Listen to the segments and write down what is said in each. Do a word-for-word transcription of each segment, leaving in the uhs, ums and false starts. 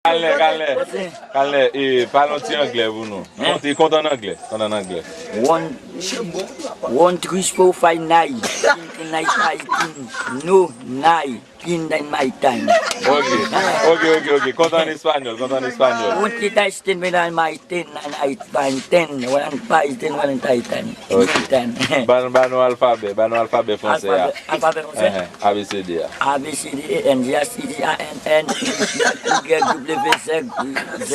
Kalnè, Kalnè, Kalnè, e, pale yon ti anglè pou nou. Konte, konte an anglè, konte an anglè. One, one three four five nine. Kin, kin, nine, five, kin. No, nine. Kin, nine, my time. Ok, ok, ok, ok. Konte an espanyòl, konte an espanyòl. Un tita este mira my ten, nine, nine, five, ten. One, five, ten, one, nine, ten. Ok. Ban, ban nou alfabè, ban nou alfabè fransè a. Alfabè, alfabè fransè? Ehe, A B C D a. A, B, C, D, E, N, G, H, I, J, A, N, N, Y, W, Z, Z.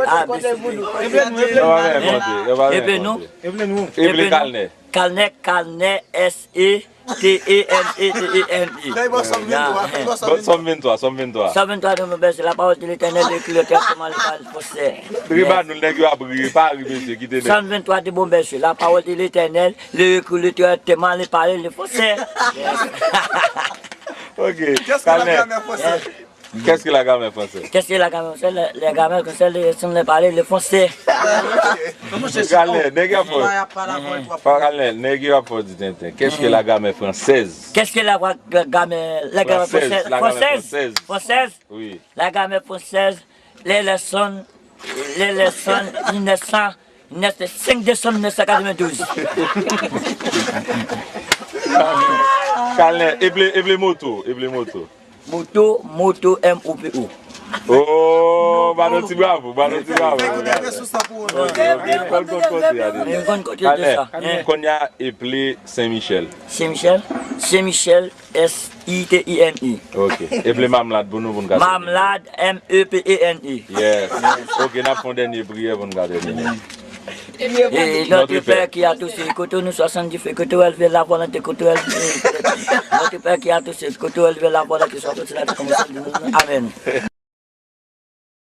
A, B, C, D. Yo pa menm konte, yo pa menm konte. Epe nou? Epe Kalnè. Kalnè, Kalnè, S, E, T, E, N, E, T, E, N, E. Bon, Sòm venntwa, Sòm venntwa. Sòm venntwa, de bon bèse, la parole de l'Éternel, le cul de terre, comment le parle français. Ri ba nou, nèg yo ap ri, pa ri, mesye, kite nèg. Sòm venntwa, de bon bèse, la parole de l'Éternel, le cul de terre, comment le parle le français. Ok, Kalnè. Qu'est-ce que la grammaire française? Qu'est-ce que la grammaire française? Qu'est-ce que la grammaire française? La, la grammaire française, le, si on ne parlait le français. Kalnè, nèg yo ap fè. Kalnè, nèg yo ap fè di tenten. Qu'est-ce que la grammaire française? Qu'est-ce que la gra-, gra-, grammaire, la grammaire française? Française, la grammaire française. Française. Oui. La grammaire française, les leçons, les leçons, mille neuf cents, mille neuf cents, cinq décembre mille neuf cent quatre-vingt-douze. Kalnè, eple, eple moto, eple moto. Moto, moto, M O P O. Oh, ba nou ti bravo, ba nou ti bravo. Fè kote de sou sa pou ou, non? Ok, ok, konn kote a deja. Konn kote de sa. Kalnè, kounye a eple Sen Michèl. Sen Michèl, Sen Michèl, S I T I N E. Ok. Eple Mamlad pou nou, pou n ka soti. Mamlad, M E P E N E. Yes. Ok, n ap fè yon dènye priyè pou n ka tèmine. Et notre Père qui as aux cieux, que ton nom soit sanctifié, que ton règne vienne, la volonté, que ton règne vienne. Notre Père qui as aux cieux, que ton règne vienne, la volonté soit faite sur la terre comme au ciel. Amen.